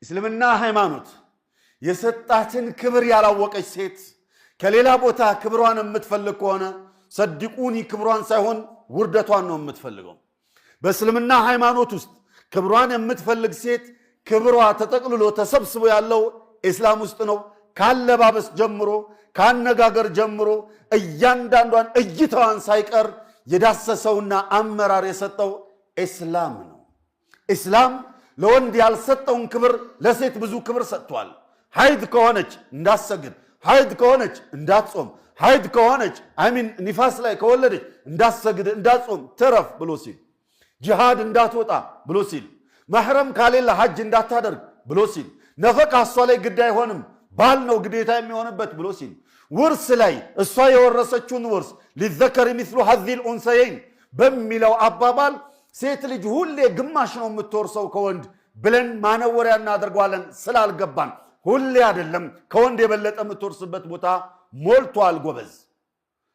እስልምና ሃይማኖት የሰጣትን ክብር ያላወቀች ሴት ከሌላ ቦታ ክብሯን የምትፈልግ ከሆነ صدقوني ክብሯን ሳይሆን ውርደቷን ነው የምትፈልገው። በእስልምና ሃይማኖት ውስጥ ክብሯን የምትፈልግ ሴት ክብሯ ተጠቅልሎ ተሰብስቦ ያለው ኢስላም ውስጥ ነው። ካለባበስ ጀምሮ፣ ካነጋገር ጀምሮ እያንዳንዷን እይታዋን ሳይቀር የዳሰሰውና አመራር የሰጠው ኢስላም ነው። ኢስላም ለወንድ ያልሰጠውን ክብር ለሴት ብዙ ክብር ሰጥቷል። ሀይድ ከሆነች እንዳትሰግድ፣ ሀይድ ከሆነች እንዳትጾም፣ ሀይድ ከሆነች I mean ኒፋስ ላይ ከወለደች እንዳትሰግድ፣ እንዳትጾም ትረፍ ብሎ ሲል፣ ጂሃድ እንዳትወጣ ብሎ ሲል፣ መሕረም ካሌለ ሐጅ እንዳታደርግ ብሎ ሲል፣ ነፈቃ እሷ ላይ ግድ አይሆንም ባል ነው ግዴታ የሚሆንበት ብሎ ሲል፣ ውርስ ላይ እሷ የወረሰችውን ውርስ للذكر مثل حظ الأنثيين በሚለው አባባል ሴት ልጅ ሁሌ ግማሽ ነው የምትወርሰው ከወንድ ብለን ማነወሪያ እናደርገዋለን ስላልገባን። ሁሌ አይደለም፣ ከወንድ የበለጠ የምትወርስበት ቦታ ሞልቷል ጎበዝ።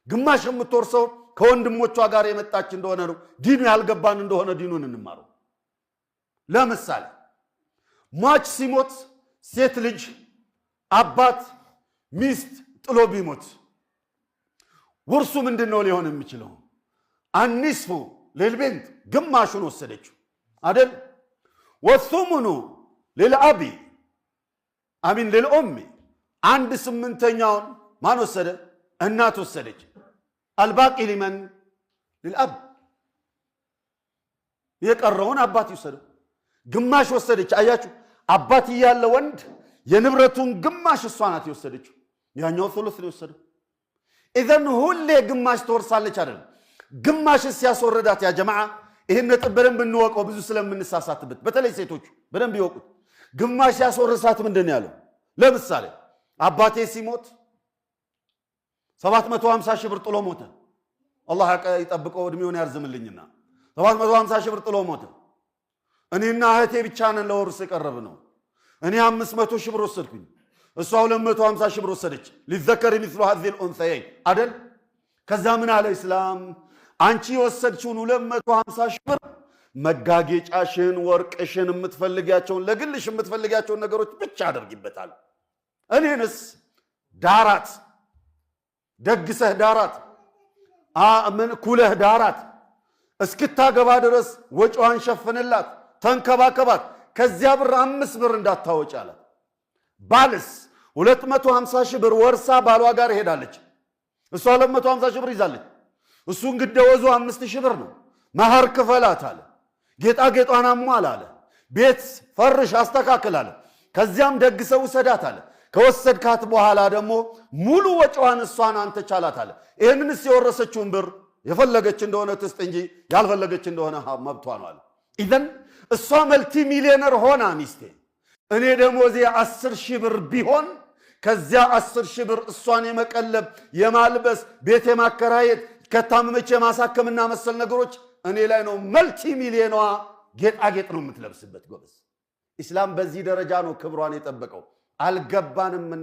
ግማሽ የምትወርሰው ከወንድሞቿ ጋር የመጣች እንደሆነ ነው። ዲኑ ያልገባን እንደሆነ ዲኑን እንማረው። ለምሳሌ ሟች ሲሞት ሴት ልጅ አባት ሚስት ጥሎ ቢሞት ውርሱ ምንድን ነው ሊሆን የሚችለው? النصف للبنت ግማሹን ወሰደችው አደል? والثمن للأب I mean للأم አንድ ስምንተኛውን ማን ወሰደ? እናት ወሰደች። الباقي لمن؟ للأب የቀረውን አባት ይውሰደው። ግማሽ ወሰደች። አያችሁ፣ አባት እያለ ወንድ የንብረቱን ግማሽ እሷ ናት የወሰደችው፣ ያኛው ሱሉስ ነው የወሰደው። إذن ሁሌ ግማሽ ትወርሳለች አይደለም። ግማሽ ሲያስወርዳት يا جماعة ይህን ነጥብ በደንብ እንወቀው፣ ብዙ ስለምንሳሳትበት፣ በተለይ ሴቶቹ በደንብ ይወቁት። ግማሽ ሲያስወርሳት ምንድን ነው ያለው? ለምሳሌ አባቴ ሲሞት 750 ሺህ ብር ጥሎ ሞተ። አላህ ይጠብቀው እድሜውን ያርዝምልኝና 750 ሺህ ብር ጥሎ ሞተ። እኔና እህቴ ብቻ ነን ለውርስ የቀረብነው። እኔ 500 ሺህ ብር ወሰድኩኝ፣ እሷ 250 ሺህ ብር ወሰደች። للذكر مثل حظ الأنثيين አደል? ከዛ ምን አለ ኢስላም? አንቺ የወሰድሽውን 250 ሺህ ብር መጋጌጫሽን፣ ወርቅሽን፣ የምትፈልጊያቸውን ለግልሽ የምትፈልጊያቸውን ነገሮች ብቻ አድርጊበታል። እኔንስ ዳራት፣ ደግሰህ ዳራት፣ ምን ኩለህ ዳራት፣ እስክታገባ ድረስ ወጪዋን ሸፍንላት፣ ተንከባከባት፣ ከዚያ ብር 5 ብር እንዳታወጭ አላት። ባልስ 250 ሺህ ብር ወርሳ ባሏ ጋር ሄዳለች። እሷ 250 ሺህ ብር ይዛለች። እሱ እንግዲህ ደወዙ 5,000 ብር ነው። መህር ክፈላት አለ። ጌጣጌጧን አሟላ አለ። ቤት ፈርሽ አስተካክል አለ። ከዚያም ደግሰው ውሰዳት አለ። ከወሰድካት በኋላ ደግሞ ሙሉ ወጪዋን እሷን አንተ ቻላት አለ። ይህንንስ የወረሰችውን ብር የፈለገች እንደሆነ ትስጥ እንጂ ያልፈለገች እንደሆነ መብቷ ነው አለ። إذن እሷ multi millionaire ሆና ሚስቴ፣ እኔ ደሞዜ 10,000 ብር ቢሆን ከዚያ 10,000 ብር እሷን የመቀለብ፣ የማልበስ፣ ቤት የማከራየት፣ ከታመመች የማሳከምና መሰል ነገሮች እኔ ላይ ነው። Multi ሚሊዮኗ ጌጣጌጥ ነው የምትለብስበት። ጎበዝ፣ ኢስላም በዚህ ደረጃ ነው ክብሯን የጠበቀው። አልገባንምና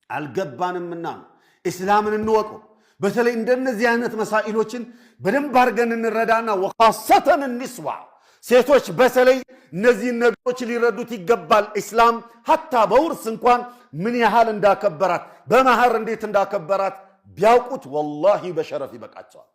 አልገባንምና ነው። ኢስላምን እንወቀው። በተለይ እንደነዚህ አይነት መሳኢሎችን በደንብ አድርገን እንረዳና وخاصة النسوة ሴቶች በተለይ እነዚህን ነገሮች ሊረዱት ይገባል። ኢስላም حتى በውርስ እንኳን ምን ያህል እንዳከበራት፣ በመህር እንዴት እንዳከበራት ቢያውቁት والله በሸረፍ ይበቃቸዋል።